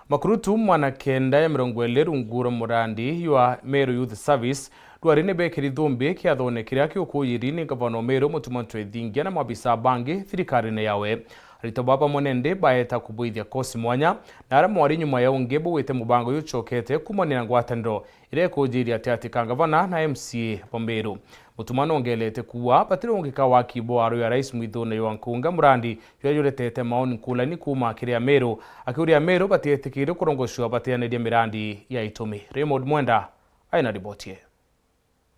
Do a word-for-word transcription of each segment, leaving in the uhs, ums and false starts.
Makurutu mwana kenda ya mirongo iri rungu rwa murandi jwa Meru Youth Service rwari ni bekiri thumbi kiathone kiria kiukujiri ni ngavana o Meru Mutuma Ntwethingia na maabisa bangi thirikarine yawe. Arito baba mone ndi baeta kubuithia kosi mwanya, na aria mwari nyuma ya ungi bugwite mubango jucokete kuumania na ngwataniro iria ikujiria ati ati ka ngavana na M C A ba Meru. Mutuma nongelete kuuga batirungika waki bwa aro ya rais mwithune jwa nkunga murandi juria juretete maoni nkulani kuuma kiri Ameru, akiuria Ameru batietikiri kurongocua bateaniria mirandi ya itumi. Raymond Mwenda aina riboti ii.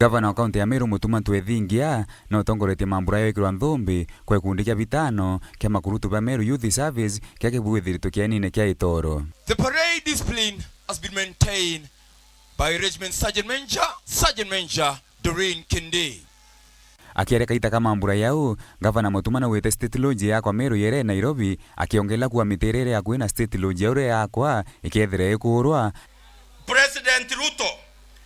Gavana wa kaunti ya Meru Mutuma Ntwethingia na utongoretie mambura ya gwikirwa nthumbi kwa gikundi kia bitano kia makurutu ba Meru Youth Service kia kibuithiritwe kienine kia Itoro. The parade discipline has been maintained by Regiment Sergeant Major, Sergeant Major Doreen Kindi. Akiereka ita ka mambura yau, Gavana Mutuma naugite State Lodge yakwa Meru yere Nairobi, akiongela kuuga miti iria iri akui na State Lodge yau iri yakwa ikethira ikurwa. President Ruto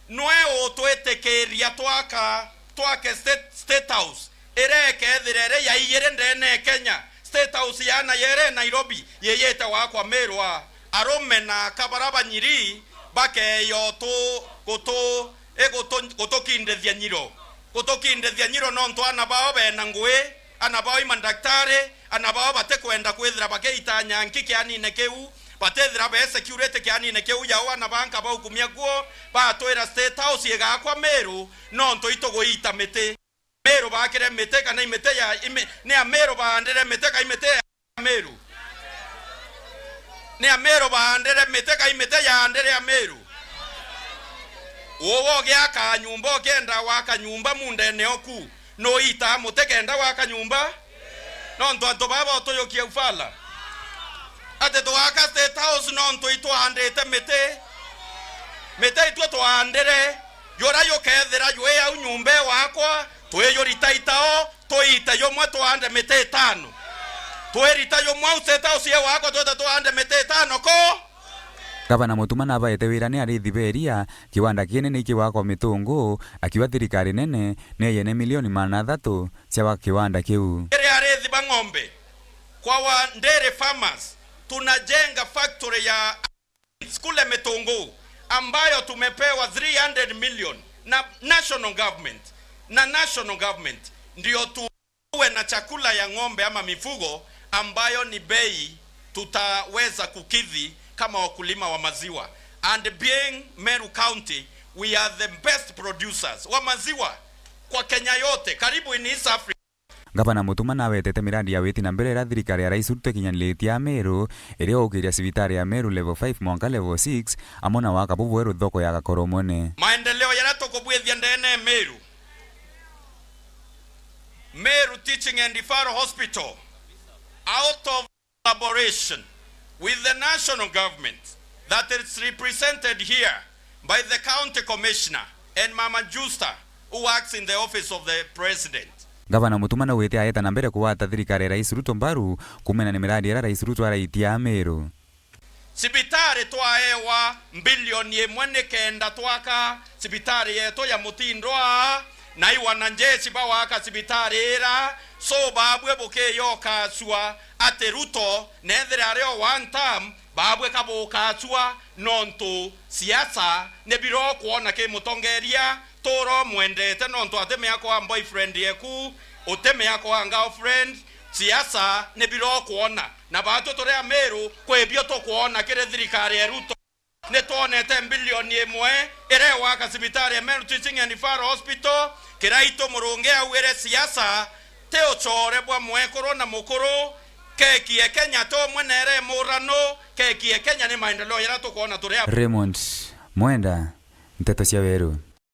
nwe utwitikiria twaka, twake State, State House iria ikethira iri ya ijiri ndene ya Kenya. State House ya na yere Nairobi yiyite wakwa Meru a. Arume na aka bara banyiri bakeya utu, gutu, igutu, gutukindithia nyiro. Gutukindithia nyiro nontu ana bao bena ngui, ana bao i mandaktari, ana bao batikwenda kwithira bagiita nyanki kianine kiu, batithira be security kianine kiu yao, ana ba nkabaukumia kuo, batwira State House igakwa Meru nontu ituguita miti. Meru bakire miti kana i miti ya, i mi-, ni Ameru baandire miti ka i miti ya Ameru? Ni Ameru baandire miti ka i miti yaandire Ameru? Uwe ugiaka nyumba, ukienda gwaka nyumba mundene oku, nuitaa muti kenda gwaka nyumba? Nontu antu baba utuyukia ufala. Ati tugaka State House nontu itwaandite miti? Miti itwe twaandire, jura jukethira jwi au nyumba iwakwa, twiyurita itao, tuite jumwe tuande miti itano. Twirita jumwe au State House iwakwa, twite tuande miti itano ko? Gavana Mutuma nabaete wira ni arithi ba iria, kiwanda kinene ikigwakwa Mitungu, akiuga thirikari nene ni yene milioni magana athatu cia gwaka kiwanda kiu. Kiri arithi ba ng'ombe, kwa wa dairy farmers, tunajenga factory ya kule Mitungu ambayo tumepewa three hundred million na national government, na national government ndio tu- tuwe na chakula ya ng'ombe ama mifugo ambayo ni bei tutaweza kukidhi kama wakulima wa maziwa. And being Meru County, we are the best producers wa maziwa kwa Kenya yote, karibu in East Africa. Gavana Mutuma nawetete mirandi ya witi na mbere iria thirikari ya Rais Ruto ikinyaniritie Ameru, iria ukiria cibitari ya Meru level five mwanka level six, amwe na waka bubweru thoko ya Gakoromone. Maendeleo yaria tukubwithia ndene Meru, Meru Teaching and Referral Hospital, out of collaboration with the national government that is represented here by the county commissioner and Mama Justa, who works in the office of the president. Gavana Mutuma naugite aeta na mbere kugwata thirikari ya Rais Ruto mbaru kumena ni miradi iria Rais Ruto araitia Ameru. Cibitari twaewa mbilioni imwe nikenda twaka cibitari yetu ya Mutindwa, na i wanajeshi bawaka cibitari ira, so babwe bukiyokacua ati Ruto nethira ari o one term, babwe kabukacua, nontu siasa ni bira ukwona ki mutongeria, tura umwendete nontu ati miaka wa boyfriend yeku, uti miaka wa girlfriend, siasa ni bira ukwona. Na batwi turi Ameru, kwi bio tukwona kiri thirikari ya Ruto. Ni twonete mbilioni imwe iria igwaka cibitari ya Meru Teaching and Referral Hospital. Kiraitu Murungi augire siasa ti ucore bwa mwekuru na mukuru. Keki ya Kenya ti umwe na iria imurano. Keki ya Kenya ni maendeleo jaria tukwona turi Ameru. Raymond Mwenda, Nteto cia Weru.